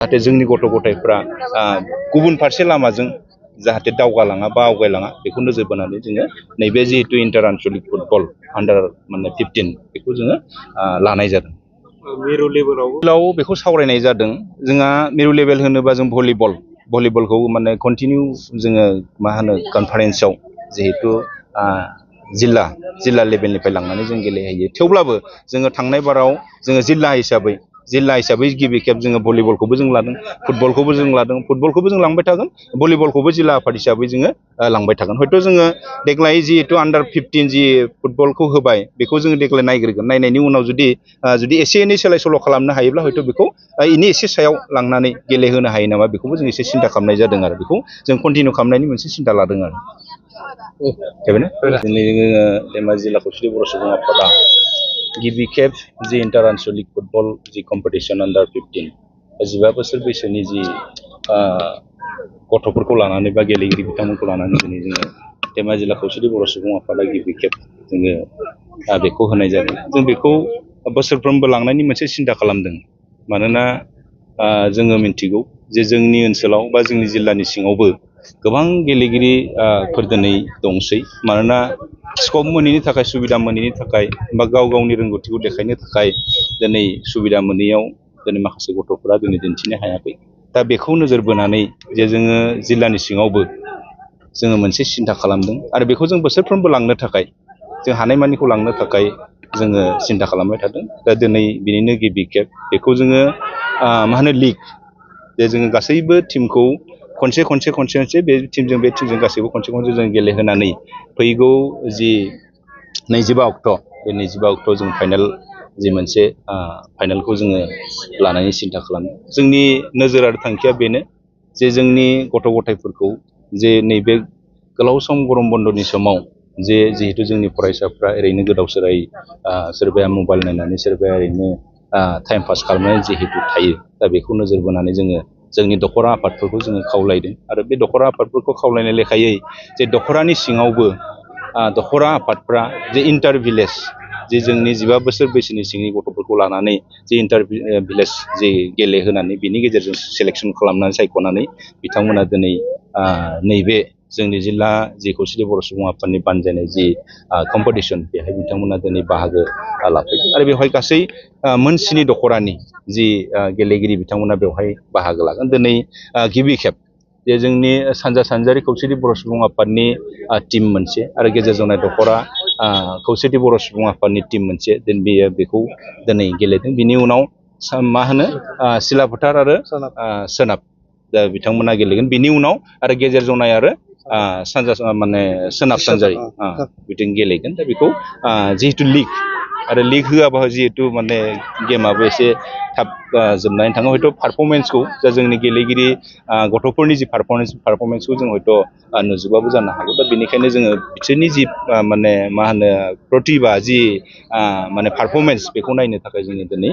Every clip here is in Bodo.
जाहाथे जोंनि गथ' गथायफ्रा गुबुन फारसे लामाजों जाहाथे दावगालाङा बा आवगायलाङा बेखौ नोजोर बोनानै जोङो नैबे जिहेतु इन्टार आनसलिक फुटबल आन्डार 15 बेखौ जोङो लानाय जादों। मिरु लेभेलाव बेखौ सावरायनाय जादों। जोंहा मिरु लेभेल होनोबा जों भलिबलखौ माने कन्टिनिउ जोङो कनफारेन्सआव जिहेतु जिल्ला लेभेलनिफ्राय लांनानै जों गेलेहैयो। थेवब्लाबो जोङो थांनाय बाराव जोङो जिल्ला हिसाबै गिबि खेब जोङो भलिबलखौबो जों लादों, फुटबलखौबो जों लांबाय थागोन, भलिबलखौबो जिल्ला आफाद हिसाबै जोङो लांबाय थागोन। हयथ' जोङो देग्लाय जिहेतु आन्डार 15 जि फुटबलखौ होबाय बेखौ जोङो देग्लाय नायग्रोगोन। नायनायनि उनाव जुदि एसे एनै सोलाय सोल' खालामनो हायोब्ला हयथ' बेखौ इनि एसे सायाव लांनानै गेलेहोनो हायो नामा बेखौबो जों एसे सिन्था खालामनाय जादों आरो बेखौ जों कन्टिनिउ खालामनायनि मोनसे सिन्था लादों आरो। दिनै जोङो धेमाजि जिल्ला खौसेथि बर' सुबुं आफादा गिबि खेब जि इन्टार आनसलिक फुटबल जि कम्पिटिसन आन्डार 15 15 बोसोर बैसोनि जि गथ'फोरखौ लानानै बा गेलेगिरि बिथांमोनखौ लानानै दिनै जोङो धेमाजि जिल्ला खौसेथि बर' सुबुं आफादा गिबि खेब जोङो बेखौ होनाय जादों। जों बेखौ बोसोरफ्रोमबो लांनायनि मोनसे सिन्था खालामदों। मानोना जोङो मिन्थिगौ जे जोंनि ओनसोलाव बा जोंनि जिल्लानि सिङावबो गोबां गेलेगिरिफोर दिनै दंसै। मानोना स्कप मोनैनि थाखाय, सुबिदा मोनैनि थाखाय बा गाव गावनि रोंगौथिखौ देखायनो थाखाय दिनै सुबिदा मोनैयाव दिनै माखासे गथ'फोरा दिनै दिन्थिनो हायाखै। दा बेखौ नोजोर बोनानै जे जोङो जिल्लानि सिङावबो जोङो मोनसे सिन्था खालामदों आरो बेखौ जों बोसोरफ्रोमबो लांनो थाखाय जों हानायमानिखौ लांनो थाखाय जोङो सिन्था खालामबाय थादों। दा दिनै बिनिनो गिबि खेब बेखौ जोङो लिग, जे जोङो गासैबो टिमखौ खनसे बे टिमजों गासैबो खनसे जों गेलेहोनानै फैगौ जि 25 अक्ट' बे 25 अक्ट'आव जों फाइनाल जि मोनसे फाइनालखौ जोङो लानायनि सिन्था खालामदों। जोंनि नोजोर आरो थांखिया बेनो जे जोंनि गथ' गथायफोरखौ जे नैबे गोलाव सम गरम बन्दनि समाव जिहेतु जोंनि फरायसाफ्रा ओरैनो गोदाव सोराय सोरबाया मबाइल नायनानै सोरबाया ओरैनो टाइम पास खालामनानै जिहेतु थायो। दा बेखौ नोजोर बोनानै जोङो जोंनि दख'रा आफादफोरखौ जोङो खावलायदों आरो बे दख'रा आफादफोरखौ खावलायनाय लेखायै जे दख'रानि सिङावबो दख'रा आफादफ्रा जे इन्टार भिलेज जे जोंनि 15 बोसोर बैसोनि सिंनि गथ'फोरखौ लानानै जे इन्टार भिलेज जे गेलेहोनानै बिनि गेजेरजों सेलेक्सन खालामनानै सायख'नानै बिथांमोना दिनै नैबे जोंनि जिल्ला जि खौसेथि बर' सुबुं आफादनि बानजायनाय जि कम्पिटिसन बेहाय बिथांमोना दिनै बाहागो लाफैदों आरो बेवहाय गासै मोन 7 दख'रानि जि गेलेगिरि बिथांमोना बेवहाय बाहागो लागोन। दिनै गिबि खेब जे जोंनि सानजारि खौसेथि बर' सुबुं आफादनि टिम मोनसे आरो गेजेर जनाय दख'रा खौसेथि बर' सुबुं आफादनि टिम मोनसे बेखौ दिनै गेलेदों। बिनि उनाव सिलाफोथार आरो सोनाब दा बिथांमोना गेलेगोन। बिनि उनाव आरो गेजेर जनाय आरो सोनाब सानजारि बिथिं गेलेगोन। दा बेखौ जिहेतु लिग होआबा जिहेतु गेमाबो एसे थाब जोबनानै थाङो। हयथ' पारफरमेन्सखौ जोंनि गेलेगिरि गथ'फोरनि जि पारफरमेन्सखौ जों हयथ' नुजोबाबो जानो हागौ। दा बेनिखायनो जोङो बिसोरनि जि प्रतिभा जि पारफरमेन्स बेखौ नायनो थाखाय जोङो दिनै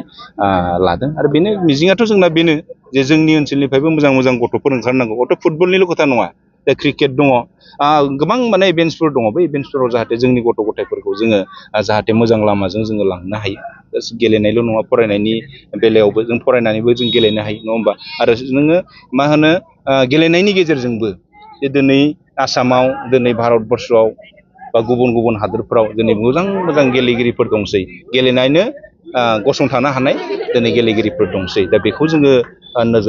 लादों। आरो बेनो मिजिङाथ' जोंना बेनो जे जोंनि ओनसोलनिफ्रायबो मोजां मोजां गथ'फोर ओंखारनांगौ। हयथ' फुटबलनिल' खोथा नङा, दा क्रिकेट दङ, गोबां इभेन्ट्सफोर दङ। बै इभेन्ट्सफोराव जाहाथे जोंनि गथ' गथायफोरखौ जोङो जाहाथे मोजां लामाजों जोङो लांनो हायो। गेलेनायल' नङा, फरायनायनि बेलायावबो जों फरायनानैबो जों गेलेनो हायो, नङा होमबा? आरो नोङो गेलेनायनि गेजेरजोंबो जे दिनै आसामाव, दिनै भारतबर्सआव बा गुबुन गुबुन हादोरफ्राव दिनै मोजां गेलेगिरिफोर दंसै, गेलेनायनो गसंथानो हानाय दिनै गेलेगिरिफोर दंसै। दा बेखौ जोङो नोजोर